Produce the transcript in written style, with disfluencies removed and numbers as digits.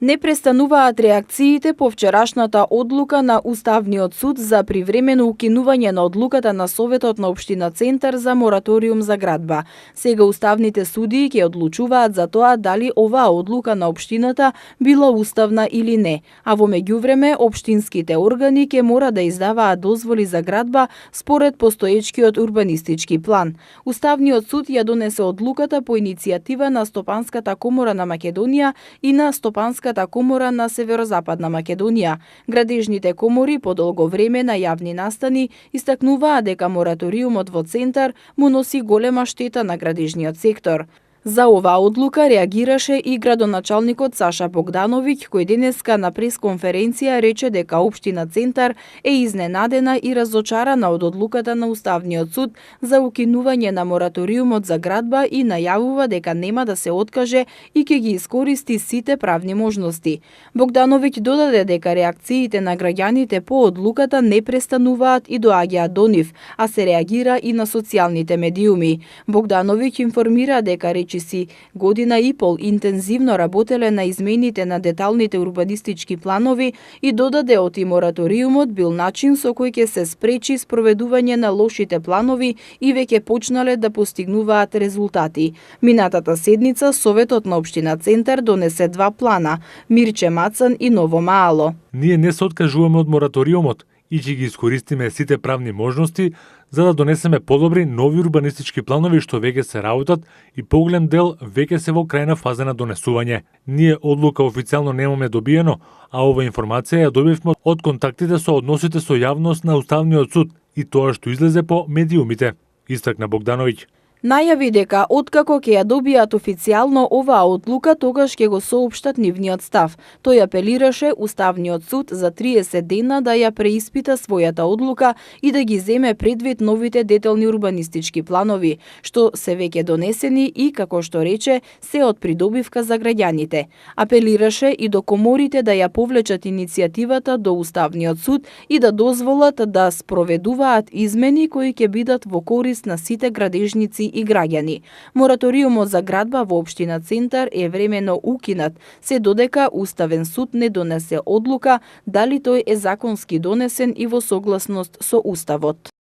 Не престануваат реакциите по вчерашната одлука на Уставниот суд за привремено укинување на одлуката на Советот на Општина Центар за мораториум за градба. Сега уставните судии ќе одлучуваат за тоа дали оваа одлука на општината била уставна или не, а во меѓувреме општинските органи ќе мора да издаваат дозволи за градба според постоечкиот урбанистички план. Уставниот суд ја донесе одлуката по иницијатива на Стопанската комора на Македонија и на Стопанската комора на Северозападна Македонија. Градежните комори по долго време на јавни настани истакнуваа дека мораториумот во Центар му носи голема штета на градежниот сектор. За оваа одлука реагираше и градоначалникот Саша Богдановиќ, кој денеска на пресконференција рече дека Општина Центар е изненадена и разочарана од одлуката на Уставниот суд за укинување на мораториумот за градба и најавува дека нема да се откаже и ќе ги искористи сите правни можности. Богдановиќ додаде дека реакциите на граѓаните по одлуката не престануваат и доаѓаат до нив, а се реагира и на социјалните медиуми. Богдановиќ информира дека си година и пол интензивно работеле на измените на деталните урбанистички планови и додаде оти мораториумот бил начин со кој ќе се спречи спроведување на лошите планови и веќе почнале да постигнуваат резултати. Минатата седница Советот на Општина Центар донесе два плана – Мирче Мацан и Ново Маало. Ние не се откажуваме од мораториумот и ќе ги искористиме сите правни можности за да донесеме подобри нови урбанистички планови што веќе се работат и поголем дел веќе се во крајна фаза на донесување. Ние одлука официјално немаме добиено, а ова информација ја добивме од контактите со односите со јавност на Уставниот суд и тоа што излезе по медиумите, истакна Богдановиќ. Најави дека откако ќе ја добијат официјално оваа одлука, тогаш ќе го соопштат нивниот став. Тој апелираше Уставниот суд за 30 дена да ја преиспита својата одлука и да ги земе предвид новите детални урбанистички планови, што се веќе донесени и, како што рече, се од придобивка за граѓаните. Апелираше и до коморите да ја повлечат иницијативата до Уставниот суд и да дозволат да спроведуваат измени кои ќе бидат во корист на сите градежници и граѓани. Мораториумот за градба во Општина Центар е временно укинат, се додека Уставен суд не донесе одлука дали тој е законски донесен и во согласност со Уставот.